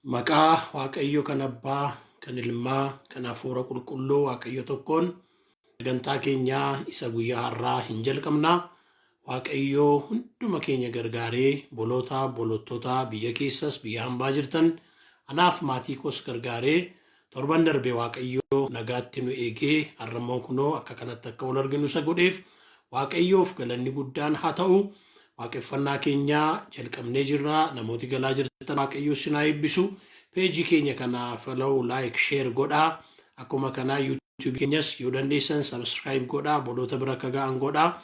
Maqaa Waaqayyo kan Abbaa, kan Ilmaa, kan Hafuura Qulqulluu Waaqayyo tokkoon sagantaa keenyaa isa guyyaa har'aa hin jalqabnaa. Waaqayyo hunduma keenya gargaaree boloota, bolottoota biyya keessas biyya hambaa jirtan anaaf maatii koos gargaaree torban darbe Waaqayyo nagaatti nu eegee har'ammoo kunoo akka kanatti akka wal arginu isa godheef Waaqayyoof galanni guddaan haa ta'u. Waaqeffannaa keenya jalqabnee jirra. Namooti galaa jirtan Waaqayyo isin haa eebbisu. Peejii keenya kana follow, like, share godhaa. Akkuma kanaa YouTube keenyas yoo dandeessan subscribe godhaa. Boloota bira akka ga'an godhaa.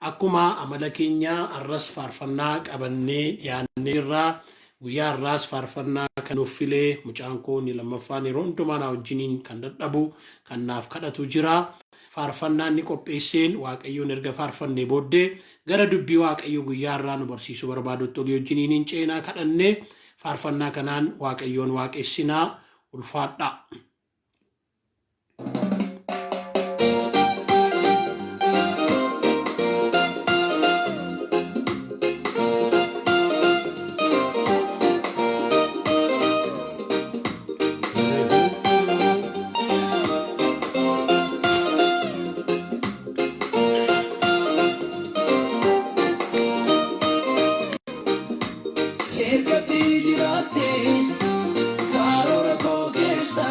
Akkuma amala keenya har'as faarfannaa qabannee dhiyaannee jirra. Guyyaa har'aas faarfannaa kan nuuf filee mucaan koo inni lammaffaan yeroo hundumaa na wajjiniin kan dadhabu kan naaf kadhatu jira. Faarfannaa inni qopheesseen Waaqayyoon erga faarfannee booddee gara dubbii Waaqayyo guyyaa har'aa nu barsiisuu barbaadutti olii wajjiniin hin ceenaa kadhannee faarfannaa kanaan Waaqayyoon waaqessinaa ulfaadhaa. Ergatti jiraatte karoora koo keessa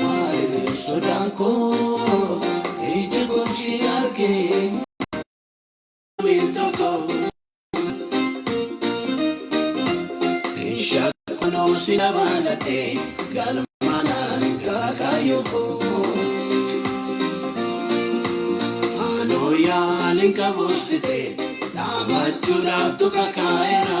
maaliif sodaan koo ija koo si argee tokko shakkanoo si dabaladhe galmaanaan kaakayyoo koo anoo yaaliin qabuustite dhaabachuudhaaf tuqa kaa'eera.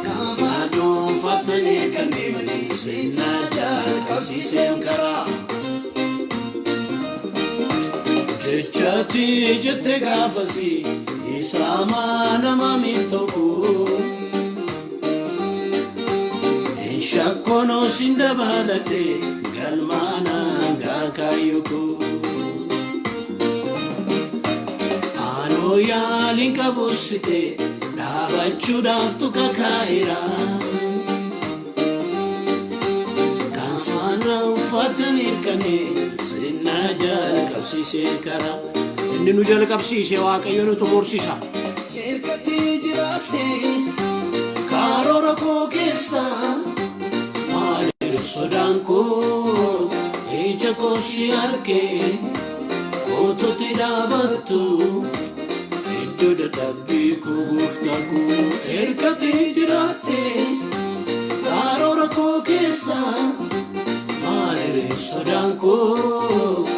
Qaama dhuunfatanii kan deemanii seenaa jalqabsiiseen karaa. Jechatti jette gaafasi isaa nama miil tokko. Hin shakkoonoo sin dabaladhe galmaanaan gaakaayyoo koo. Anoo yaaliin qabuusite dhaabachuudhaaf tuqa kaa'eera. Kan saana uffatan hirkane seenaa jalqabsiisee karaa. Inni nu jalqabsiise Waaqayyo nu xumursisa. Ergatti jiraatte karoora koo keessa maaliif sodaan koo ija koo si argee kootutti dhaabattu iddoo dadhabbii koo gooftaa koo. Ergatti jiraatte karoora koo keessa maaliif sodaan koo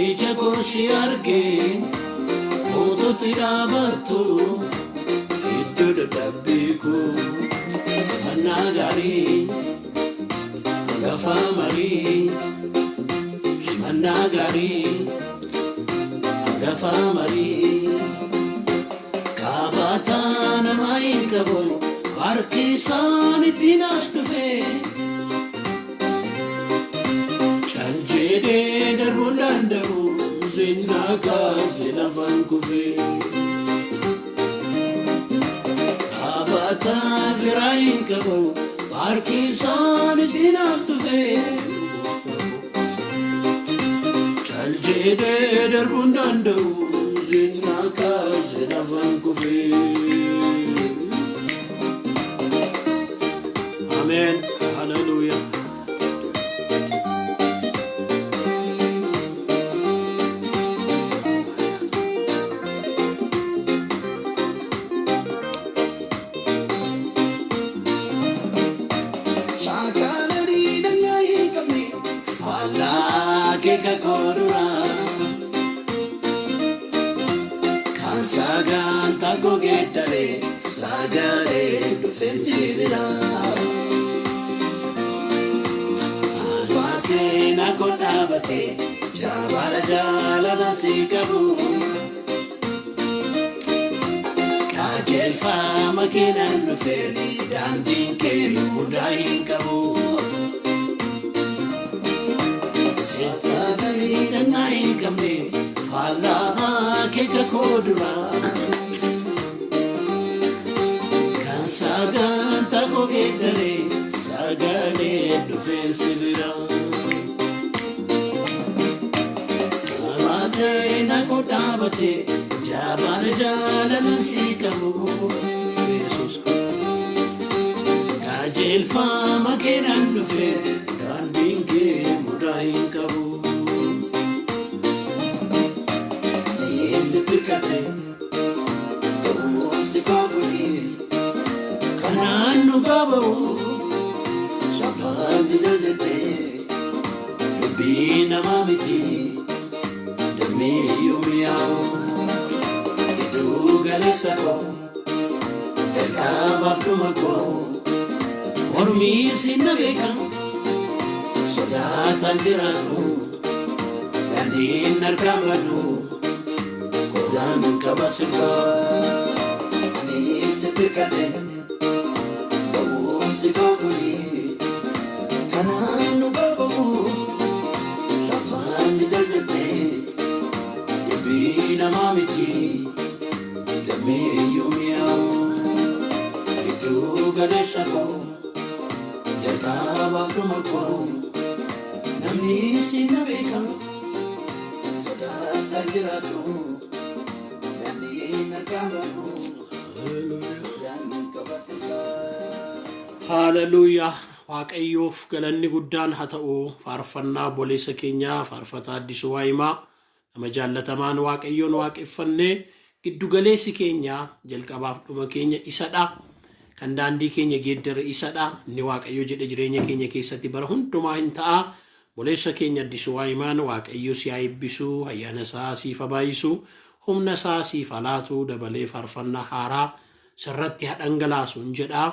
ija koo si argee kootutti dhaabattu iddoo dadhabbii koo. Simannaa gaarii hangafa marii simannaa gaarii hangafa marii kaabataa nama hin qabu harki isaan ittiin as dhufe cal jedhee darbuun danda'u zinnaa kaase lafaan kufe. Kaabataa firaa hin qabu harki isaan ittiin as dhufe. Cal jedhee darbuun danda'u zinnaa kaase lafaan kufe. Ameen. Haleluuyaa. Shaakalanii dangaa hin qabne faallaa keeka koo duraa. Kan sagantaa koo geeddare sagalee dhufeen si biraa. Faatee na koo dhaabate jabaala jaalala si qabu. Qajeelfama keenan dhufe daandiin kee mudaa hin qabu. Jecha galii dhannaa hin qabne faallaa keeka koo duraa. Kan Sagantaa koo geeddaree sagalee dhufeensi bira. Qabaatee na koo dhaabatee jabaan jaalala si qabu. Yesuus. Qajeelfama keenan dhufee daandiin kee mudaa hin qabu. Dhiyeessitti hirkatee ga'umsi koo kuni kanaan nu gaaba'u shafaanti jaljattee dubbii namaa miti dammiyyuu mi'aawu gidduu galeessa koo jalqabaaf dhuma koo. Mormii sin na beekan sodaataan jiraadhu daandiin harkaan badu qodaan qaba sirbaa. Ani sitti hirkadhe ba'umsi koo kuni kanaan nu babamu lafaatti jaljattee dubbii namaa miti dammiyyuu mi'aawu gidduu galeessa koo. Jalqabaaf dhuma koo namni si na beeka sodaataa jiraadhu daandiin harkaa badu qodaan qaba sirbaa. Haaleluyyaa. Waaqayyoof galanni guddaan haa ta'u. Faarfannaa obboleessa keenyaa faarfataa Addisuu Waayimaa nama jaallatamaan Waaqayyoon waaqeffannee giddugaleessi keenya jalqabaaf dhuma keenya isadha. Kan daandii keenya geeddare isadha. Inni Waaqayyo jedhe jireenya keenya keessatti bara hundumaa hin ta'a. Obboleessa keenya Addisuu Waayimaan Waaqayyo si haa eebbisu, ayyaana isaa siif haa baay'isu, humna isaa siif haa laatu, dabalee faarfannaa haaraa sirratti haa dhangalaasu hin jedha.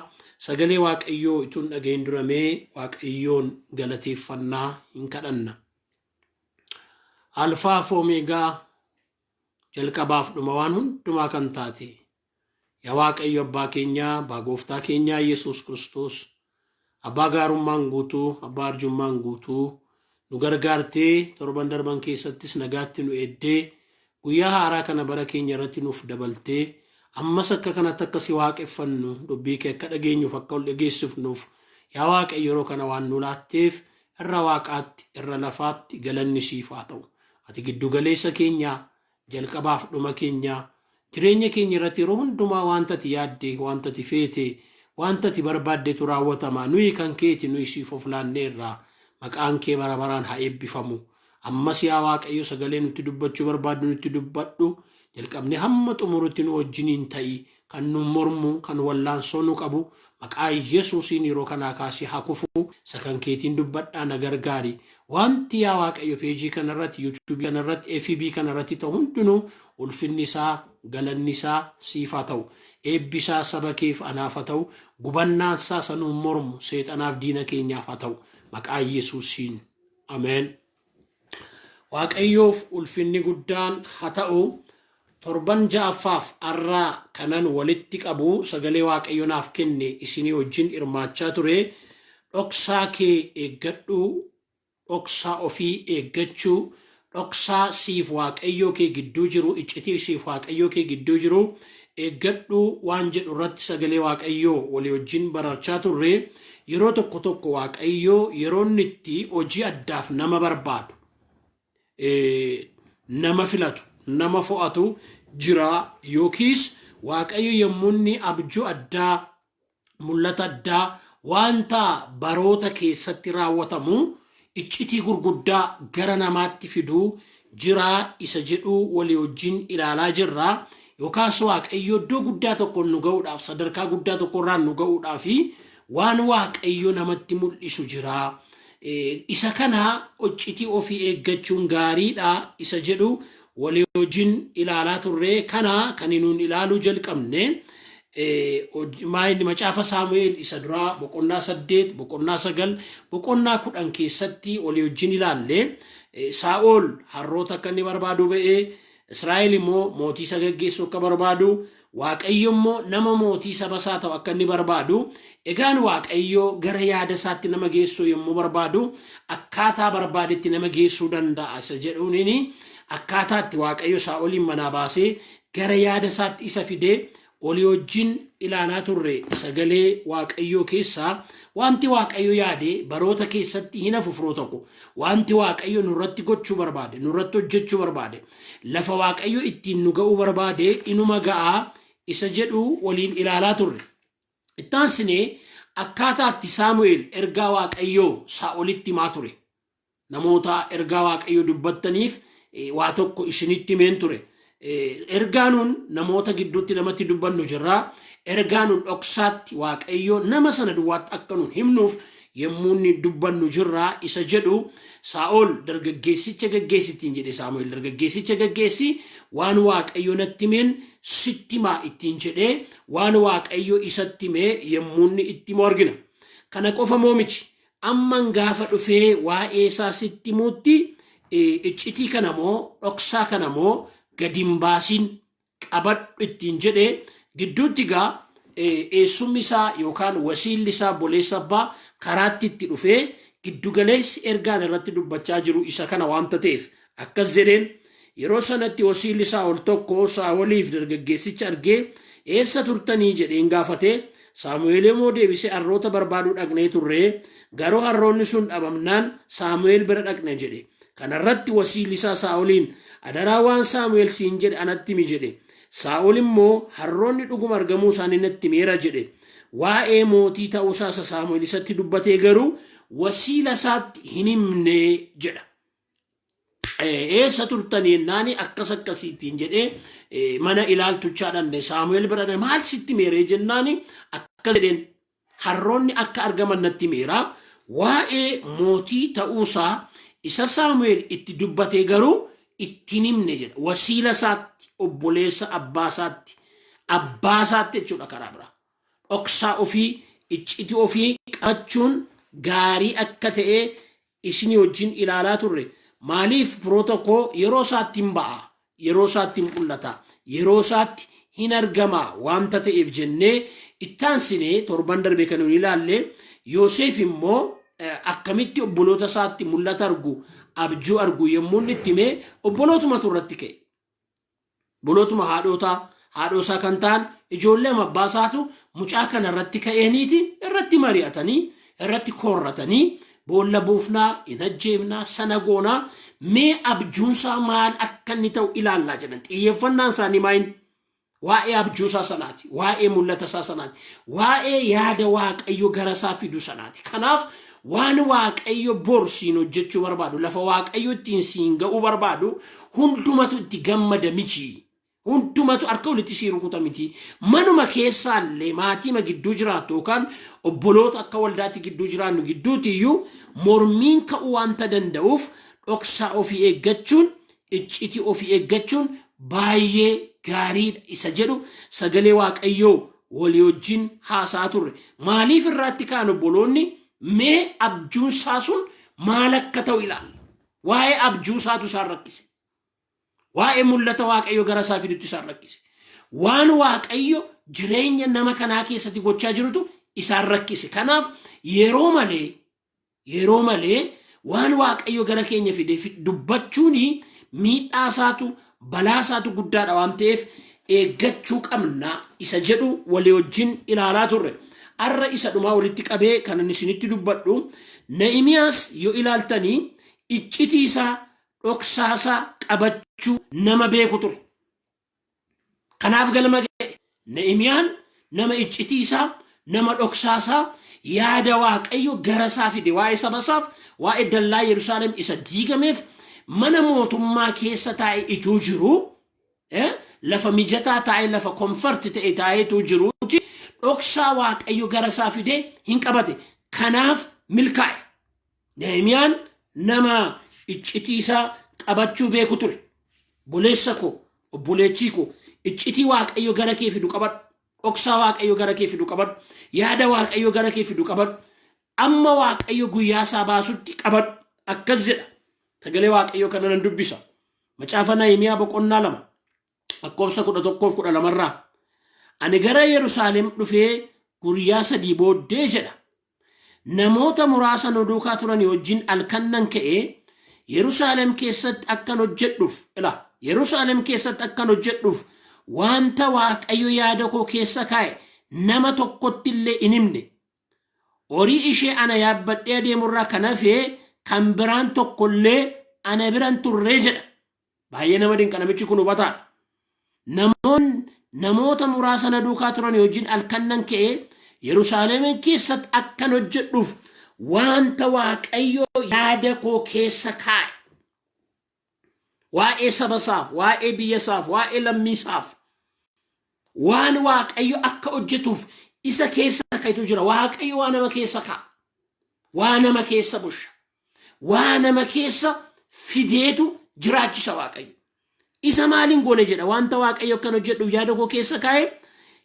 Sagalee Waaqayyoo utuu hin dhagahin duramee Waaqayyoon galateeffannaa hin kadhanna. Alfaa fi Omeegaa jalqabaaf dhuma waan hundumaa kan taate yaa Waaqayyo abbaa keenyaa, abbaa gooftaa keenyaa Yesuus Kiristoos, abbaa gaarummaan guutuu, abbaa arjummaan guutuu, nu gargaartee torban darban keessattis nagaatti nu eeddee guyyaa haaraa kana bara keenya irratti nuuf dabaltee ammas akka kanatti akka si waaqeffannu dubbii kee akka dhageenyuuf akka ol dhageessifnuuf yaa Waaqayyo yeroo kana waan nu laatteef irra waaqaatti irra lafaatti galanni siif haa ta'u. Ati giddugaleessa keenyaa jalqabaaf dhuma keenyaa jireenya keenya irratti yeroo hundumaa wanta ati yaadde, wanta ati feete, wanta ati barbaaddetu raawwatama. Nuyi kan keeti, nuyi siif of laanneerra. Maqaan kee bara baraan haa eebbifamu. Ammas yaa Waaqayyo sagalee nutti dubbachuu barbaaddu nutti dubbadhu. Jalqabnee hamma xumurutti nu wajjiniin ta'i. Kan nu mormu, kan wallaansoo nu qabu, maqaa Yesuusiin yeroo kanaa kaasee haa kufu. Isa kan keetiin dubbadhaa na gargaari. Wanti yaa Waaqayyo peejii kanarratti, yuutuubii kanarratti, FB kanarratti ta'u hundinuu ulfinni isaa, galanni isaa siif haa ta'u. Eebbi isaa saba keef anaaf haa ta'u. Gubannaan isaa isa nuun mormu seexanaaf diina keenyaaf haa ta'u. Maqaa Yesuusiin. Ameen. Waaqayyoof ulfinni guddaan haa ta'u. Torban ja'affaaf har'aa kanan walitti qabu sagalee Waaqayyo naaf kenne isinii wajjin hirmaachaa ture. Dhoksaa kee eeggadhu, dhoksaa ofii eeggachuu, dhoksaa siif Waaqayyoo kee gidduu jiru, iccitii siif Waaqayyoo kee gidduu jiru eeggadhu waan jedhu irratti sagalee Waaqayyoo walii wajjin barachaa turre. Yeroo tokko tokko Waaqayyoo yeroo inni itti hojii addaaf nama barbaadu, nama filatu, nama fo'atu jira. Yookiis Waaqayyo yommuu inni abjuu addaa, mul'ata addaa, wanta baroota keessatti raawwatamu iccitii gurguddaa gara namaatti fiduu jira isa jedhu walii wajjin ilaalaa jirra. Yookaas Waaqayyo iddoo guddaa tokkoon nu ga'uudhaaf, sadarkaa guddaa tokkorraan nu ga'uudhaaf waan Waaqayyo namatti mul'isu jira. Isa kana iccitii ofii eeggachuun gaariidha isa jedhu walii wajjin ilaalaa turre. Kana kan nuun ilaaluu jalqabne inni macaafa Saamu'eel isa duraa boqonnaa 8, boqonnaa 9, boqonnaa 10 keessatti walii wajjin ilaalle. Saa'ol harroota akka inni barbaadu ba'ee, Israa'el immoo mootii isa gaggeessu akka barbaadu, Waaqayyo immoo nama mootii saba isaa ta'u akka inni barbaadu. Egaan Waaqayyo gara yaada isaatti nama geessuu yommuu barbaadu akkaataa barbaadetti nama geessuu danda'a isa jedhuun akkaataa itti Waaqayyo Saa'oliin manaa baasee gara yaada isaatti isa fidee Olii wajjin ilaalaa turre. Sagalee Waaqayyoo keessaa wanti Waaqayyo yaade baroota keessatti hin hafu. Firoo tokko, wanti Waaqayyo nurratti gochuu barbaade, nurratti hojjechuu barbaade, lafa Waaqayyo ittiin nu ga'uu barbaade inuma ga'aa isa jedhu waliin ilaalaa turre. Ittaansinee akkaataatti Saamu'eel ergaa Waaqayyoo Saa'olitti himaa ture. Namoota ergaa Waaqayyoo dubbattaniif waa tokko isinitti himeen ture. Ergaa nuun namoota gidduutti namatti dubbannu jirraa. Ergaa nuun dhoksaatti Waaqayyo nama sana duwwaatti akka nuun himnuuf yommuu inni dubbannu jirraa isa jedhu. Saa'ol dargaggeessicha gaggeessittiin jedhe. Saamu'eel dargaggeessicha gaggeessi, waan Waaqayyo natti himeen sitti himaa ittiin jedhee, waan Waaqayyo isatti himee yommuu inni itti himu argina. Kana qofa moo miti. Amman gaafa dhufee waa'ee isaa sitti himuutti iccitii kana moo dhoksaa kana moo gadi hin baasiin, qabadhu ittiin jedhee. Gidduutti gaa eessummi isaa yookaan wasiilli isaa, obboleessa abbaa, karaatti itti dhufee, giddugaleessi ergaan irratti dubbachaa jiru isa kana waanta ta'eef akkas jedheen. Yeroo sanatti wasiilli Saa'ol tokko Saa'oliif dargaggeessicha argee, "Eessa turtanii?" jedheen gaafate. Saamu'eel immoo deebisee, "Harroota barbaaduu dhaqnee turre, garuu harroonni sun dhabamnaan Saamu'eel bira dhaqne" jedhe. Kanarratti wasiilli isaa Saa'oliin, "Adaraa, waan Saamu'eel siin jedhe anatti himi" jedhe. Saa'ol immoo, "Harroonni dhuguma argamuu isaanii natti himeera" jedhe. Waa'ee mootii ta'uusaa isa Saamu'eel isatti dubbatee garuu wasiila isaatti hin himne jedha. Eessa turtanii jennaani, akkas akkasiitiin jedhee, mana ilaaltuchaa dhanne, Saamu'eel bira dhanne, maal sitti meeree jennaani, akkas jedheen, harroonni akka argaman natti meera, waa'ee mootii ta'uusaa isa Saamu'eel itti dubbatee garuu ittiin himne jedha. Wasiila isaatti, obboleessa abbaa isaatti, abbaa isaatti jechuudha karaa biraa. Dhoksaa ofii, iccitii ofii qabachuun gaarii akka ta'e isinii wajjin ilaalaa turre. Maaliif, firoota koo, yeroo isaatti hin ba'a, yeroo isaatti hin mul'ata, yeroo isaatti hin argama waanta ta'eef jennee. Ittaansinee torban darbe kan nuyi ilaalle, Yoosef immoo akkamitti obboloota isaatti mul'ata argu, abjuu argu yommuu inni itti himee, obbolootumatu irratti ka'e. Obbolootuma haadhotaa, haadhoo isaa kan ta'an, ijoollee abbaa isaatu mucaa kana irratti ka'eeniiti irratti mari'atanii, irratti koorratanii, boolla buufnaa, hin ajjeefnaa, sana goonaa, mee abjuunsaa maal akka inni ta'u ilaallaa jedhan. Xiyyeeffannaan isaanii maayin? Waa'ee abjuusaa sanaati, waa'ee mul'ata isaa sanaati, waa'ee yaada Waaqayyo gara isaa fidu sanaati. Kanaaf waan Waaqayyo bor siin hojjechuu barbaadu, lafa Waaqayyo ittiin siin ga'uu barbaadu, hundumatu itti gammada miti. Hundumatu harka walitti sii rukuta miti. Manuma keessaallee maatiima gidduu jiraattu yookaan obboloota akka waldaatti gidduu jiraannu gidduuti iyyuu mormiin ka'uu waanta danda'uuf, dhoksaa ofii eeggachuun, iccitii ofii eeggachuun baay'ee gaariidha isa jedhu sagalee Waaqayyoo walii wajjin haasa'aa turre. Maaliif irraatti ka'an obboloonni? Mee abjuunsaa sun maal akka ta'u ilaalla. Waa'ee abjuusaatu isaan rakkise. Waa'ee mul'ata Waaqayyo gara isaa fidutti isaan rakkise. Waan Waaqayyo jireenya nama kanaa keessatti gochaa jirutu isaan rakkise. Kanaaf yeroo malee waan Waaqayyo gara keenya fide dubbachuun miidhaa isaatu, balaa isaatu guddaadha waan ta'eef, eeggachuu qabna isa jedhu walii wajjin ilaalaa turre. Har'a isa dhumaa walitti qabee kan inni isinitti dubbadhu, Na'imiyaas yoo ilaaltanii iccitii isaa, dhoksaa isaa qabachuu nama beeku ture. Kanaaf galma ga'e. Na'imiyaan nama iccitii isaa, nama dhoksaa isaa, yaada Waaqayyo gara isaa fide waa'ee saba isaaf, waa'ee dallaa Yerusaalem isa diigameef, mana mootummaa keessa taa'e ituu jiru, lafa mijataa taa'e, lafa comfort ta'e taa'eetu jiruuti dhoksaa Waaqayyo gara isaa fide hin qabate. Kanaaf milkaa'e. Nehemiyaan nama iccitii isaa qabachuu beeku ture. Obboleessa koo, obboleettii koo, iccitii Waaqayyo gara kee fidu qabadhu. Dhoksaa Waaqayyo gara kee fidu qabadhu. Yaada Waaqayyo gara kee fidu qabadhu. Amma Waaqayyo guyyaa isaa baasutti qabadhu. Akkas jedha. Sagalee Waaqayyo kana nan dubbisa. Macaafa Nahimiyaa boqonnaa 2 lakkoofsa 11f 12rraa. Ani gara Yerusaalem dhufee guyyaa 3 booddee jedha. Namoota muraasa nu duukaa turanii wajjin halkan nan ka'ee Yerusaalem keessatti akkan hojjedhuuf, ila, Yerusaalem keessatti akkan hojjedhuuf. wanta Waaqayyo yaada koo keessa kaa'e nama tokkotti illee hin himne. Horii ishee ana yaabbadhee adeemurraa kan hafe kan biraan tokkollee ana biran turree jedha. Baay'ee nama dinqa, namichi kun hubataadha. Namoonni namoota muraasa na duukaa turan wajjin halkan nan ka'ee Yerusaalemiin keessatti akkan hojjedhuuf wanta Waaqayyo yaada koo keessa kaa'e. Waa'ee saba isaaf, waa'ee biyya isaaf, waa'ee lammii isaaf waan Waaqayyo akka hojjetuuf isa keessa kaa'etu jira. Waaqayyo waa nama keessa kaa'a. Waa nama keessa busha. Waa nama keessa fideetu jiraachisa Waaqayyo. Isa maaliin goone jedha? Wanta Waaqayyo akkan hojjedhuuf yaada koo keessa kaa'e,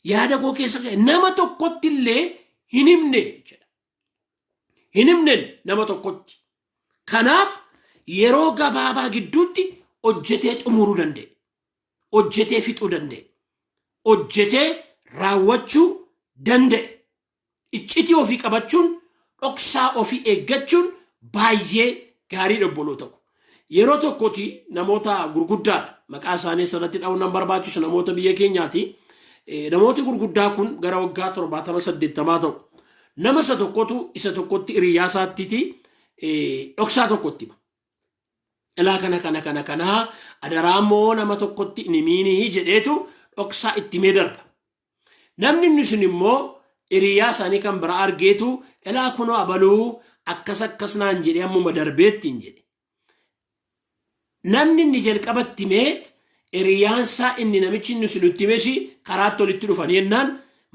yaada koo keessa kaa'e nama tokkotti illee hin himne jedha. Hin himne nama tokkotti. Kanaaf yeroo gabaabaa gidduutti hojjetee xumuruu danda'e. Hojjetee fixuu danda'e. Hojjetee raawwachuu danda'e. Iccitii ofii qabachuun, dhoksaa ofii eeggachuun baay'ee gaariidha, obboloota ko. Yeroo tokkooti namoota gurguddaadha. Maqaa isaanii asirratti dha'uun nan barbaachisu, namoota biyya keenyaati. Namooti gurguddaa kun gara waggaa 70 80 ta'u. Nama isa tokkotu isa tokkotti hiriyyaa isaattiiti dhoksaa tokkotti hima. Ilaa, kana kana kana kana adaraa immoo nama tokkotti hin himiinii jedheetu dhoksaa itti himee darba. Namni inni sun immoo hiriyaa isaanii kan biraa argeetu, "Ilaa, kunoo abaluu akkas akkas naan jedhee ammuma darbeettiin" jedhe. Namni inni jalqabatti himee hiriyaan isaa inni namichi inni sun itti himes karaatti walitti dhufanii jennaan,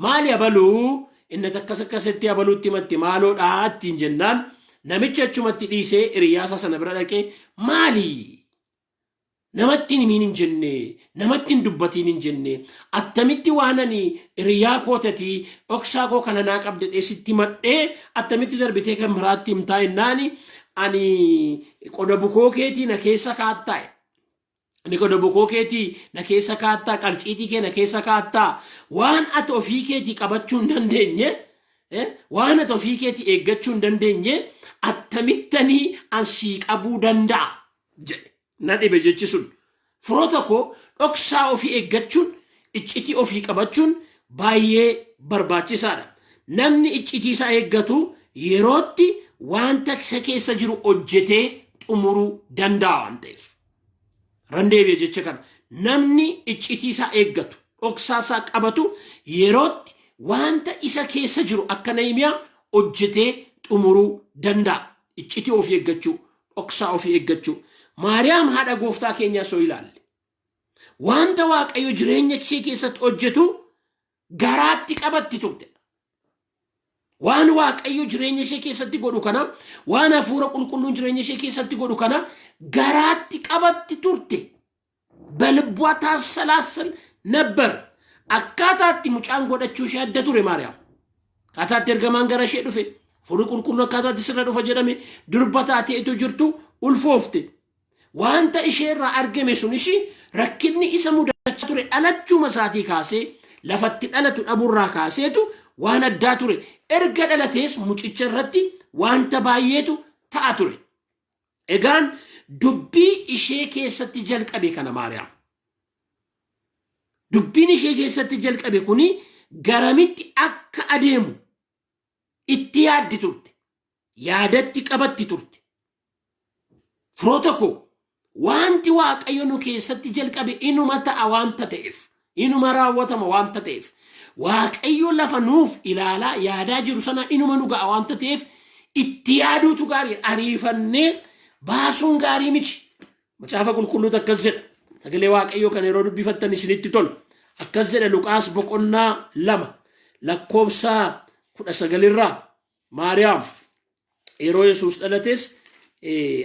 "Maali, abaluu inni akkas akkasitti abaluutti himatte maaloodhaa?" ittiin jennaan, namichi achumatti dhiisee hiriyaa isaa sana bira dhaqee, "Maali, namatti hin himiin hin jenne, namatti hin dubbatiin hin jenne, attamitti waan ani hiriyaa kootatii dhoksaa koo kana naa qabde dheessitti madhee attamitti darbitee kan biraatti himtaa?" jennaani, "Ani qoda bukoo keetii na keessa kaattaa, ani qoda bukoo keetii na keessa kaattaa, qarciitii kee na keessa kaattaa, waan ati ofii keetii qabachuu hin dandeenye, waan ati ofii keetii eeggachuu hin dandeenye attamittanii an sii qabuu danda'a?" jedhe. Na dhibe jechi sun. Firoota koo, dhoksaa ofii eeggachuun, iccitii ofii qabachuun baay'ee barbaachisaadha. Namni iccitii isaa eeggatu yerootti wanta isa keessa jiru hojjetee xumuruu danda'a waan ta'eef. Randeebi'e jecha kana. Namni iccitii isaa eeggatu, dhoksaa isaa qabatu yerootti wanta isa keessa jiru akka Nahimiyaa hojjetee xumuruu danda'a. Iccitii ofii eeggachuu, dhoksaa ofii eeggachuu. Maariyaam haadha gooftaa keenyaa soo ilaalle, wanta Waaqayyo jireenya ishee keessatti hojjetu garaatti qabatti turte. Waan Waaqayyo jireenya ishee keessatti godhu kana, waan hafuura qulqulluun jireenya ishee keessatti godhu kana garaatti qabatti turte. በልቧ ታሰላስል ነበር። Akkaataatti mucaan godhachuu ishee adda ture Maariyaam. Akkaataatti ergamaan gara ishee dhufe, hafuurri qulqulluun akkaataatti sirra dhufa jedhame, durba taateetu jirtu ulfoofte. Wanta ishee irraa argame sunis rakkinni isa mudachaa ture dhalachuuma isaatii kaasee, lafatti dhalatu dhabuurraa kaaseetu waan addaa ture. Erga dhalatees mucicha irratti wanta baay'eetu ta'a ture. Egaan dubbii ishee keessatti jalqabe kana Maariyaam. Dubbiin ishee keessatti jalqabe kuni garamitti akka adeemu itti yaaddi turte. Yaadatti qabatti turte. Firoota koo, wanti Waaqayyo nu keessatti jalqabe inuma ta'a waanta ta'eef, inuma raawwatama waanta ta'eef, Waaqayyo lafa nuuf ilaalaa yaadaa jiru sana inuma nu ga'a waanta ta'eef, itti yaaduutu gaarii. Ariifannee baasuun gaarii miti. Macaafa qulqulluutu akkas jedha. Sagalee Waaqayyoo kan yeroo dubbifattan isinitti tolu. Akkas jedha, Luqaas boqonnaa 2 lakkoofsa 19rraa. Maariyaam yeroo Yesuus dhalates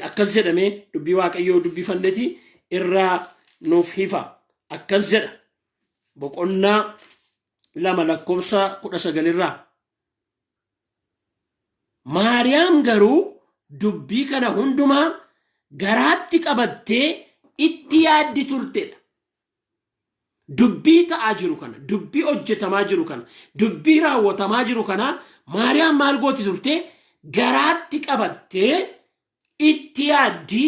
akkas jedhamee dubbii Waaqayyoo dubbifanneti irraa nuuf hifa. Akkas jedha, boqonnaa 2 lakkoofsa 19rraa. "Maariyaam garuu dubbii kana hundumaa garaatti qabattee itti yaaddi turtedha." Dubbii ta'aa jiru kana, dubbii hojjetamaa jiru kana, dubbii raawwatamaa jiru kana Maariyaam maal gooti turte? Garaatti qabattee itti yaaddi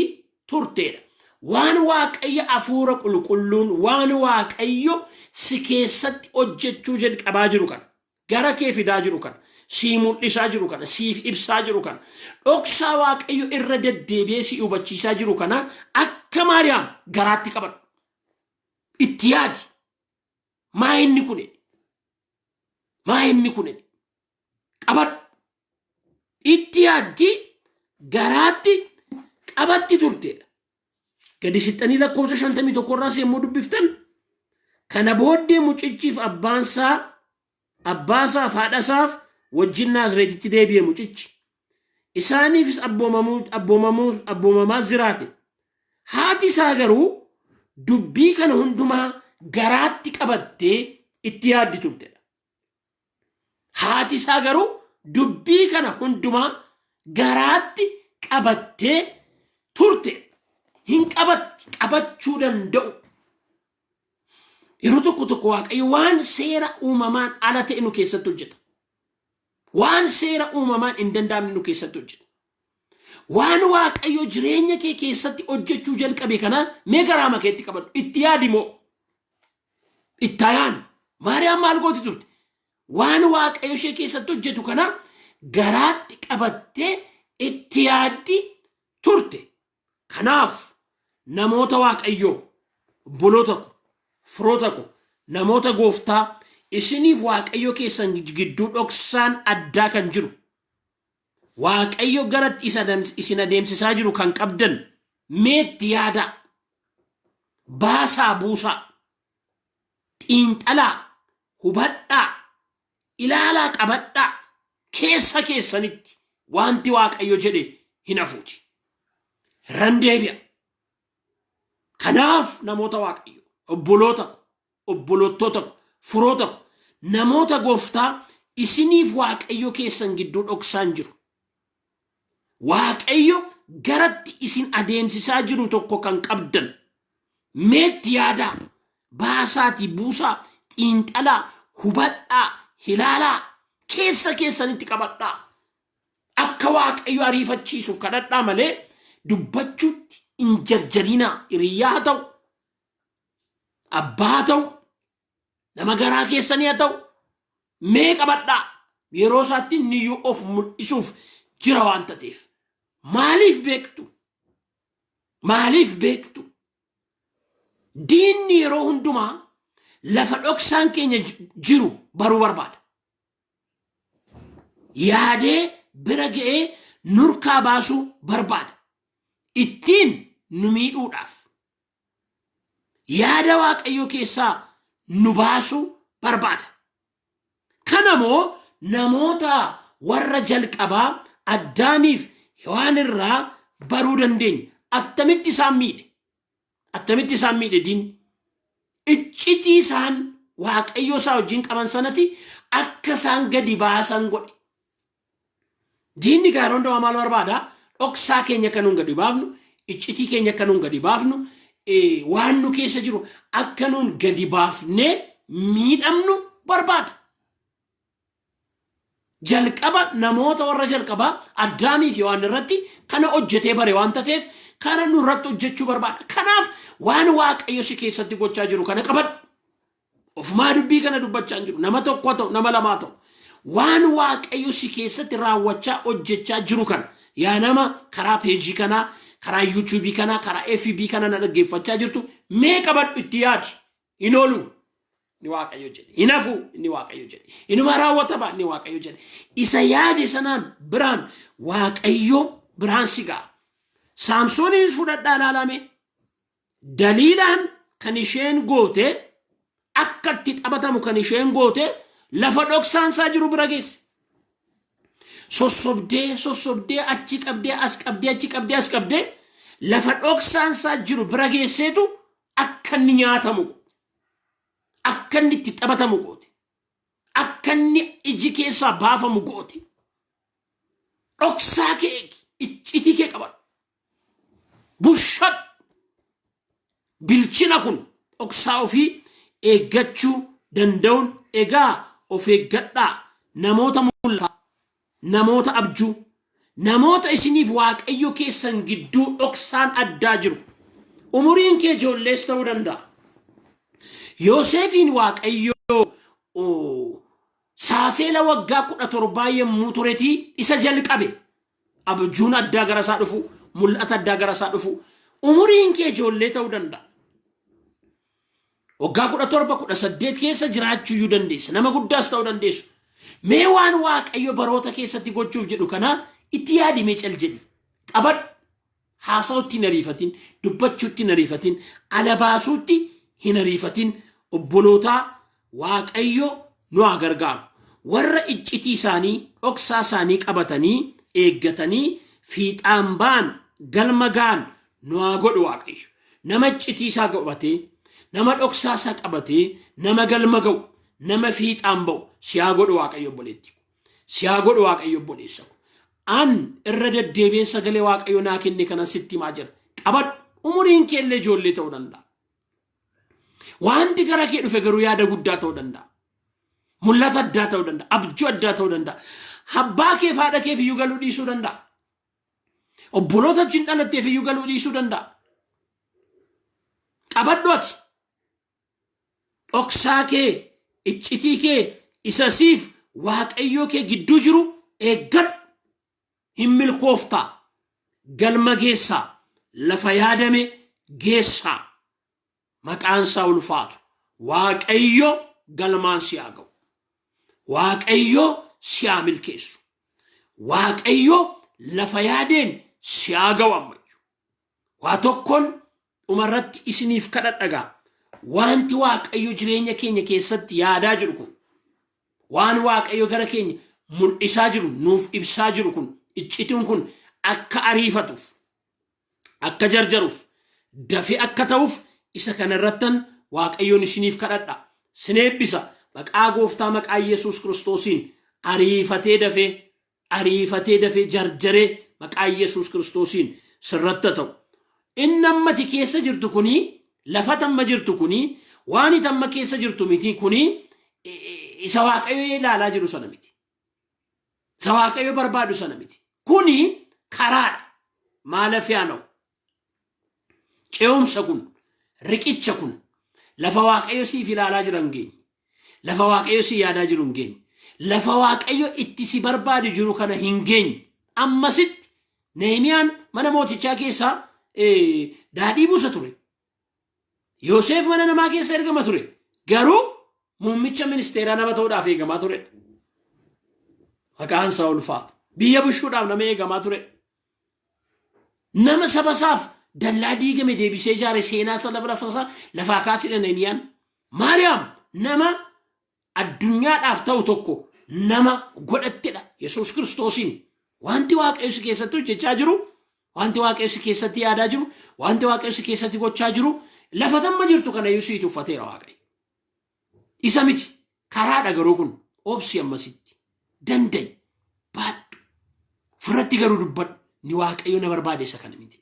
turtedha. Waan Waaqayyo Hafuura Qulqulluun waan Waaqayyo si keessatti hojjechuu jalqabaa jiru kana, gara kee fidaa jiru kana, sii mul'isaa jiru kana, siif ibsaa jiru kana, dhoksaa Waaqayyo irra deddeebi'ee si hubachiisaa jiru kana akka Maariyaam garaatti qabadhu. Itti yaadi. Maa inni kun? Maa inni kun? Qabadhu. Itti yaaddi, garaatti qabatti turtedha. Gadi sixxanii lakkoofsa 51 irraas yommuu dubbiftan, kana booddee mucichiif abbaansaa, abbaasaaf haadhasaaf wajjin Naazreetitti deebi'e mucichi. Isaaniifis abboomamaa jiraate. Haati isaa garuu dubbii kana hundumaa garaatti qabattee itti yaaddi turtedha. Haati isaa garuu dubbii kana hundumaa garaatti qabattee turte. Hin qabatti, qabachuu danda'u. Yeroo tokko tokko Waaqayyo waan seera uumamaan ala ta'e nu keessatti hojjeta. Waan seera uumamaan hin danda'amne nu keessatti hojjeta. Waan Waaqayyo jireenya kee keessatti hojjechuu jalqabe kana mee garaa keetti qabadhu. Itti yaadi moo? Itti ayaan. Maariyaam maal gooti turte? Waan Waaqayyo ishee keessatti hojjetu kana garaatti qabattee itti yaaddi turte. Kanaaf namoota Waaqayyoo, obboloota ko, firoota ko, namoota gooftaa, isiniif Waaqayyo keessan gidduu dhoksaan addaa kan jiru, Waaqayyo garatti isin adeemsisaa jiru kan qabdan meetti yaadaa, baasaa buusaa, xiinxalaa, hubadhaa, ilaalaa, qabadhaa. Keessa keessanitti wanti Waaqayyo jedhe hin hafuuti. Irran deebi'a. Kanaaf namoota Waaqayyo, obboloota ko, obbolottoota ko, firoota ko, namoota gooftaa, isiniif Waaqayyo keessan gidduu dhoksaan jiru, Waaqayyo garatti isin adeemsisaa jiru tokko kan qabdan meetti yaadaa, baasaatii buusaa, xiinxalaa, hubadhaa, ilaalaa, keessa keessanitti qabadhaa. Akka Waaqayyo ariifachiisuuf kadhadhaa malee dubbachuutti hin jarjarinaa. Hiriyyaa haa ta'u, abbaa haa ta'u, nama garaa keessanii haa ta'u, mee qabadhaa. Yeroo isaatti inni iyyuu of mul'isuuf jira waan ta'eef. Maaliif beektu? Maaliif beektu? Diinni yeroo hundumaa lafa dhoksaan keenya jiru baruu barbaada. Yaadee bira ga'ee nurkaa baasuu barbaada. Ittiin nu miidhuudhaaf. Yaada Waaqayyoo keessaa nu baasuu barbaada. Kanamoo namoota warra jalqabaa Addaamiif Hewaan irraa baruu dandeenya. Attamitti isaan miidhe? Attamitti isaan miidhe diinni? Iccitii isaan Waaqayyoo isaa wajjin qaban sanatti akka isaan gadi baasan godhe. Diinni gaara hundumaa maal barbaada? Dhoksaa keenya akka nuun gadi baafnu, iccitii keenya akka nuun gadi baafnu, waan nu keessa jiru akka nuun gadi baafnee miidhamnu barbaada. Jalqaba namoota warra jalqabaa Addaamii fi Hewaan irratti kana hojjetee bare waan ta'eef kana nurratti hojjechuu barbaada. Kanaaf waan Waaqayyo si keessatti gochaa jiru kana qabadhu. Ofumaa dubbii kana dubbachaa hin jiru. Nama tokko ta'u, nama lamaa ta'u. Waan Waaqayyo si keessatti raawwachaa hojjechaa jiru kana, yaa nama karaa peejii kanaa, karaa yuutuubii kanaa, karaa FB kana na dhaggeeffachaa jirtu, mee qabadhu, itti yaadi. Hin oolu. Inni Waaqayyo jedhe. Hin hafu. Inni Waaqayyo jedhe. Inuma raawwatama. Inni Waaqayyo jedhe. Isa yaade sanaan biraan Waaqayyo biraan si ga'a. Saamsooniin fudhadhaa ilaalame. Daliilaan kan isheen goote, akka itti taphatamu kan isheen goote, lafa dhoksaan isaa jiru bira geesse. Sossobdee sossobdee, achi qabdee as qabdee, achi qabdee as qabdee, lafa dhoksaan isaa jiru bira geesseetu akka inni nyaatamu goote. Akka inni itti taphatamu goote. Akka inni iji keessaa baafamu goote. Dhoksaa kee eegi. Iccitii kee qabadhu. Bushadhu. Bilchina kun dhoksaa ofii eeggachuu danda'uun. Egaa of eeggadhaa, namoota mul'ataa, namoota abjuu, namoota isiniif Waaqayyo keessan gidduu dhoksaan addaa jiru. Umuriin kee ijoollees ta'uu danda'a. Yoosefiin Waaqayyo saafeela waggaa 17 yommuu turetii isa jalqabe. Abjuun addaa gara isaa dhufu, mul'ata addaa gara isaa dhufu. Umuriin kee ijoollee ta'uu danda'a. Waggaa 17, 18 keessa jiraachuu iyyuu dandeessa. Nama guddaas ta'uu dandeessu. Mee waan Waaqayyo baroota keessatti gochuuf jedhu kana itti yaadi mee cal jedhi. Qabadhu. Haasa'utti hin ariifatin, dubbachuutti hin ariifatin, ala baasuutti hin ariifatin. Obbolootaa Waaqayyo nu haa gargaaru. Warra iccitii isaanii, dhoksaa isaanii qabatanii, eeggatanii, fiixaan ba'an, galma ga'an nu haa godhu Waaqayyo. Nama iccitii isaa qabatee, nama dhoksaa isaa qabatee, nama galma ga'u, nama fiixaan ba'u si haa godhu Waaqayyo obboleettii ko. Si haa godhu Waaqayyo obboleessa ko. An irra deddeebi'een sagalee Waaqayyo naa kenne kanan sitti himaa jira. Qabadhu. Umuriin kee illee ijoollee ta'uu danda'a. Wanti gara kee dhufe garuu yaada guddaa ta'uu danda'a. Mul'ata addaa ta'uu danda'a. Abjuu addaa ta'uu danda'a. Abbaa keef haadha keef iyyuu galuu dhiisuu danda'a. Obboloota wajjin dhalatteef iyyuu galuu dhiisuu danda'a. Qabadhu ati. Dhoksaa kee, iccitii kee isa siif Waaqayyoo kee gidduu jiru eeggadhu. Hin milkooftaa. Galma geessaa. Lafa yaadame geessaa. Maqaan isaa ulfaatu. Waaqayyo galmaan si haa ga'u. Waaqayyo si haa milkeessu. Waaqayyo lafa yaadeen si haa ga'u ammayyu. Waa tokkoon dhumarratti isiniif kadhadhagaa. Wanti Waaqayyo jireenya keenya keessatti yaadaa jiru kun, waan Waaqayyo gara keenya mul'isaa jiru, nuuf ibsaa jiru kun, iccituun kun akka ariifatuuf, akka jarjaruuf, dafee akka ta'uuf isa kana irrattan Waaqayyoon isiniif kadhadha. Sin eebbisa. Maqaa gooftaa maqaa Yesuus Kiristoosiin ariifatee dafee ariifatee dafee jarjaree maqaa Yesuus Kiristoosiin sirratti ta'u. Inni ammati keessa jirtu kuni lafa tamma jirtu kuni waan iti amma keessa jirtu miti kuni isa Waaqayyo ilaalaa jiru sana miti. Isa Waaqayyo barbaadu sana miti. Kuni karaadha. Maalafiyaa na'u. Ce'umsa kun, riqicha kun, lafa Waaqayyo siif ilaalaa jiran hin geenye. Lafa Waaqayyo si yaadaa jiru hin geenye. Lafa Waaqayyo itti si barbaadu jiru kana hin geenye. Ammasitti Nehemiyaan mana mootichaa keessaa daadhii buusa ture. Yoseef mana namaa keessa ergama ture. Garuu muummicha ministeeraa nama ta'uudhaaf eegamaa ture. Maqaan isaa ulfaatu. Biyya bushuudhaaf nama eegamaa ture. Nama saba isaaf dallaa diigame deebisee ijaare seenaa isa lafa isaa lafaa kaasidha Nehemiyaan. Maariyaam nama addunyaadhaaf ta'u tokko nama godhattedha Yesuus Kiristoosiin. Wanti Waaqayyo si keessatti hojjechaa jiru, wanti Waaqayyo si keessatti yaadaa jiru, wanti Waaqayyo si keessatti gochaa jiru, lafa tamma jirtu kana iyyuu sii tuffateera Waaqayyo. Isa miti. Karaadha garuu kun obsi ammasitti. Danda'i. Baadhu. Ofirratti garuu dubbadhu. Ni Waaqayyo na barbaade isa kana miti.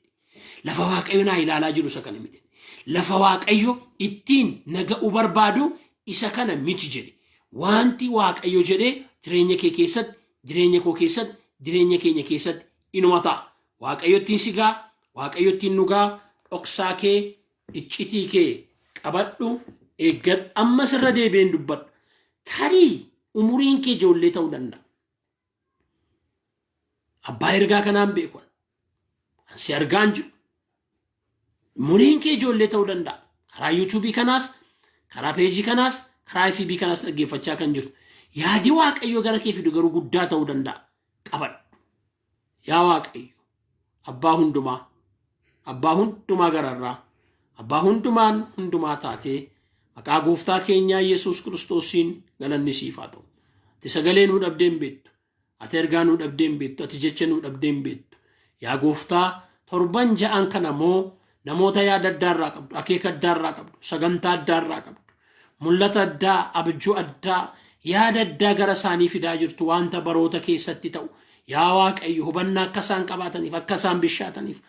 Lafa Waaqayyo naa ilaalaa jiru isa kana miti. Lafa Waaqayyo ittiin na ga'uu barbaadu isa kana miti jedhe. Wanti Waaqayyo jedhee jireenya kee keessatti, jireenya koo keessatti, jireenya keenya keessatti inuma ta'a. Waaqayyo ittiin si ga'a, Waaqayyo ittiin nu ga'a, dhoksaa kee Iccitii kee qabadhu, eeggadhu. Ammas irra deebi'een dubbadha. Tarii umuriin kee ijoollee ta'uu danda'a. Abbaa ergaa kanaan beeku. An si argaa hin jiru. Umuriin kee ijoollee ta'uu danda'a. Karaa yuutuubii kanaas, karaa peejii kanaas, karaa FB kanaas dhaggeeffachaa kan jirtu. Yaadi Waaqayyoo gara kee fidu garuu guddaa ta'uu danda'a. Qabadhu. Yaa Waaqayyo, abbaa hundumaa, abbaa hundumaa gararraa, abbaa hundumaan hundumaa taatee maqaa gooftaa keenyaa Yesuus Kiristoosiin galanni siif haa ta'u. Ati sagalee nuu dhabdee hin beektu. Ati ergaa nuu dhabdee hin beektu. Ati jecha nuu dhabdee hin beektu. Yaa gooftaa torban ja'an kana moo namoota yaada addaa irraa qabdu, akeeka addaa irraa qabdu, sagantaa addaa irraa qabdu, mul'ata addaa, abjuu addaa, yaada addaa gara isaanii fidaa jirtu wanta baroota keessatti ta'u. Yaa Waaqayyo hubannaa akka isaan qabaataniif, akka isaan bishaataniif,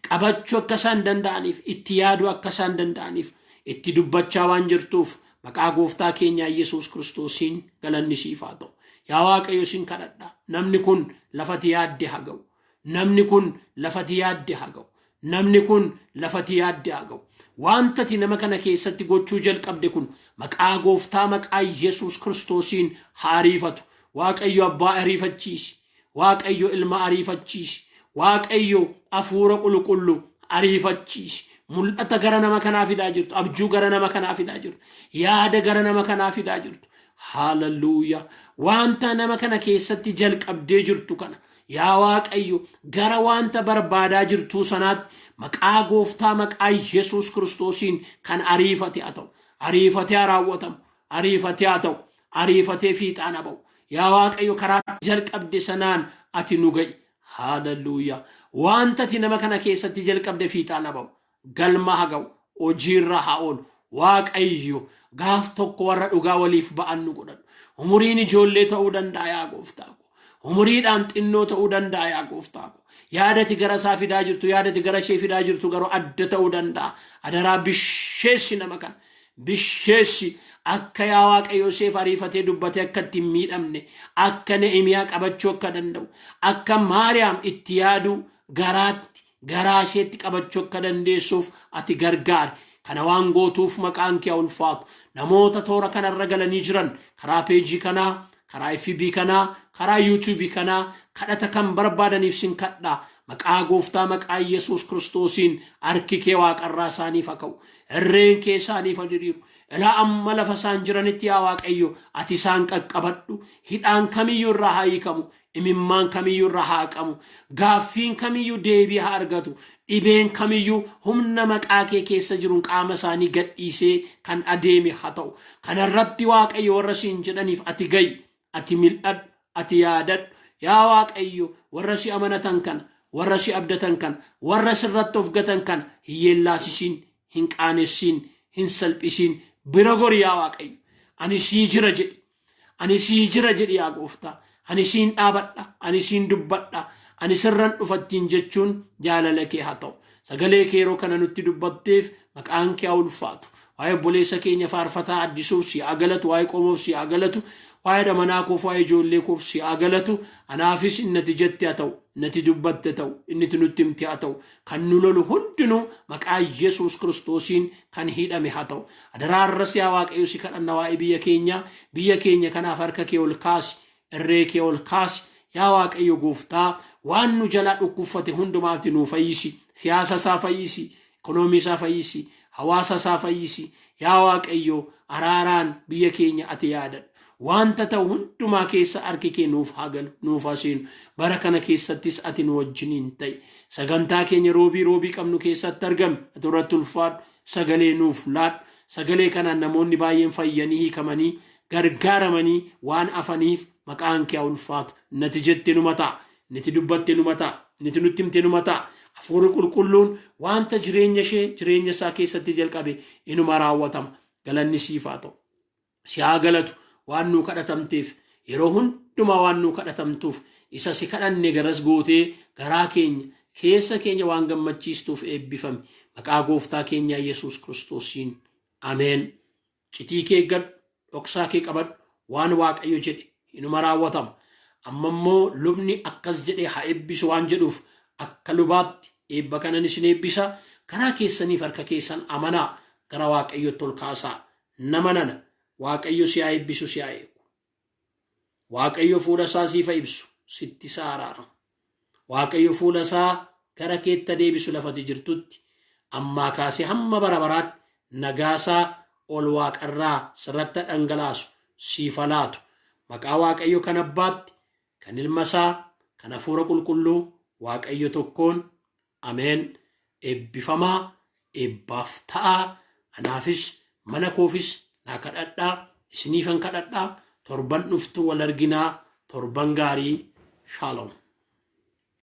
qabachuu akka isaan danda'aniif, itti yaaduu akka isaan danda'aniif, itti dubbachaa waan jirtuuf maqaa gooftaa keenyaa Yesuus Kiristoosiin galanni siif haa ta'u. Yaa Waaqayyo sin kadhadha. Namni kun lafati yaadde haa ga'u. Namni kun lafati yaadde haa ga'u. Namni kun lafati yaadde haa ga'u. Wanta ati nama kana keessatti gochuu jalqabde kun maqaa gooftaa maqaa Yesuus Kiristoosiin haa ariifatu. Waaqayyo abbaa ariifachiisi. Waaqayyo ilma ariifachiisi. Waaqayyo hafuura qulqullu ariifachiisi. Mul'ata gara nama kanaa fidaa jirtu. Abjuu gara nama kanaa fidaa jirtu. Yaada gara nama kanaa fidaa jirtu. Haaleluyyaa. Wanta nama kana keessatti jalqabdee jirtu kana yaa Waaqayyo gara wanta barbaadaa jirtuu sanaatti maqaa gooftaa maqaa Yesuus Kiristoosiin kan ariifate haa ta'u. Ariifatee haa raawwatamu. Ariifatee haa ta'u. Ariifatee fiixaan haa ba'u. Yaa Waaqayyo karaa jalqabde sanaan ati nu ga'i. Haaleluyyaa. Wanta ati nama kana keessatti jalqabde fiixaan haa ba'u. Galma haa ga'u. Hojiirra haa oolu. Waaqayyo gaaf tokko warra dhugaa waliif ba'an nu godhadhu. Umuriin ijoollee ta'uu danda'a yaa gooftaa ko. Umuriidhaan xinnoo ta'uu danda'a yaa gooftaa ko. Yaadati gara isaa fidaa jirtu, yaadati gara ishee fidaa jirtu garuu adda ta'uu danda'a. Adaraa bisheessi nama kana. Bisheessi akka yaa Waaqayyo Yoseef ariifatee dubbatee akka itti hin miidhamne, akka Nehemiyaa qabachuu akka danda'u, akka Maariyaam itti yaaduu garaatti garaa isheetti qabachuu akka dandeessuuf ati gargaari. Kana waan gootuuf maqaan kee haa ulfaatu. Namoota toora kanarra galanii jiran karaa peejii kanaa, karaa FB kanaa, karaa YouTube kanaa kadhata kan barbaadaniif sin kadhaa. Maqaa gooftaa maqaa Yesuus Kiristoosiin harki kee waaqarraa isaaniif haa ka'u. Irreen kee isaaniif haa diriiru. Ilaa amma lafa isaan jiranitti yaa Waaqayyo ati isaan qaqqabadhu. Hidhaan kamiyyuu irraa haa hiikamu. Imimmaan kamiyyuu irraa haa haqamu. Gaaffiin kamiyyuu deebii haa argatu. Dhibeen kamiyyuu humna maqaa kee keessa jiruun qaama isaanii gadhiisee kan adeeme haa ta'u. Kanarratti Waaqayyo warra siin jedhaniif ati ga'i, ati mil'adhu, ati yaadadhu. Yaa Waaqayyo warra si amanatan kana, warra si abdatan kana, warra sirratti of gatan kana hin yeellaasisiin, hin qaanessiin, hin salphisiin. Bira gori yaa Waaqayyo. Ani sii jira jedhi. Ani sii jira jedhi yaa gooftaa. Ani siin dhaabadha, ani siin dubbadha, ani sirran dhufattiin jechuun jaalala kee haa ta'u. Sagalee kee yeroo kana nutti dubbatteef maqaan kee haa ulfaatu. Waa'ee obboleessa keenya faarfataa addisuuf si haa galatu, waa'ee qomoof si haa galatu, waa'ee haadha manaa koof, waa'ee ijoollee koof si haa galatu. Anaafis innati jette haa ta'u, innati dubbatte ta'u, inniti nutti himte haa ta'u. Kan nu lolu hundinuu maqaa Yesuus Kiristoosiin kan hidhame haa ta'u. Adaraa irras yaa Waaqayyo si kadhanna waa'ee biyya keenyaa, biyya keenya kanaaf harka kee ol kaasi, irree kee ol kaasi. Yaa Waaqayyo gooftaa waan nu jalaa dhukkuffate hundumaatti nu fayyisi. Siyaasa isaa fayyisi, ikonoomii isaa fayyisi, hawaasa isaa fayyisi. Yaa Waaqayyo araaraan biyya keenya ati yaadadhu. Wanta ta'u hundumaa keessa harki kee nuuf haa galu, nuuf haa seenu. Bara kana keessattis ati nu wajjiniin ta'i. Sagantaa keenya roobii roobii qabnu keessatti argami. Ati irratti ulfaadhu. Sagalee nuuf laadhu. Sagalee kanaan namoonni baay'een fayyanii hiikamanii gargaaramanii waan afaniif maqaan kee haa ulfaatu. Nati jette numa ta'a. Niti dubbatte numa ta'a. Niti nutti himte numa ta'a. Hafuurri qulqulluun wanta jireenya ishee jireenya isaa keessatti jalqabe inuma raawwatama. Galanni siif haa ta'u. Si haa galatu waan nuu kadhatamteef yeroo hundumaa waan nuu kadhatamtuuf isa si kadhanne garas gootee garaa keenya keessa keenya waan gammachiistuuf eebbifami. Maqaa gooftaa keenyaa Yesuus Kiristoosiin. Ameen. Citii kee eeggadhu, dhoksaa kee qabadhu, waan Waaqayyo jedhe inuma raawwatama. Amma immoo lubni akkas jedhee haa eebbisu waan jedhuuf akka lubaatti eebba kanan isin eebbisa. Garaa keessaniif harka keessan amanaa gara Waaqayyotti ol kaasaa. Nama nana Waaqayyo si haa eebbisu si haa eegu. Waaqayyo fuula isaa siif haa ibsu sitti isaa araaramu. Waaqayyo fuula isaa gara keetta deebisu lafati jirtutti ammaa kaasee hamma bara baraatti nagaasaa ol waaqarraa sirratti haa dhangalaasu siif haa laatu. Maqaa Waaqayyo kan abbaatti kan ilma isaa kan hafuura qulqulluu Waaqayyo tokkoon Ameen. Eebbifamaa, eebbaaf ta'aa. Anaafis mana koofis naa kadhadhaa, isiniifan kadhadhaa. Torban dhuftu wal arginaa. Torban gaarii. Shalom.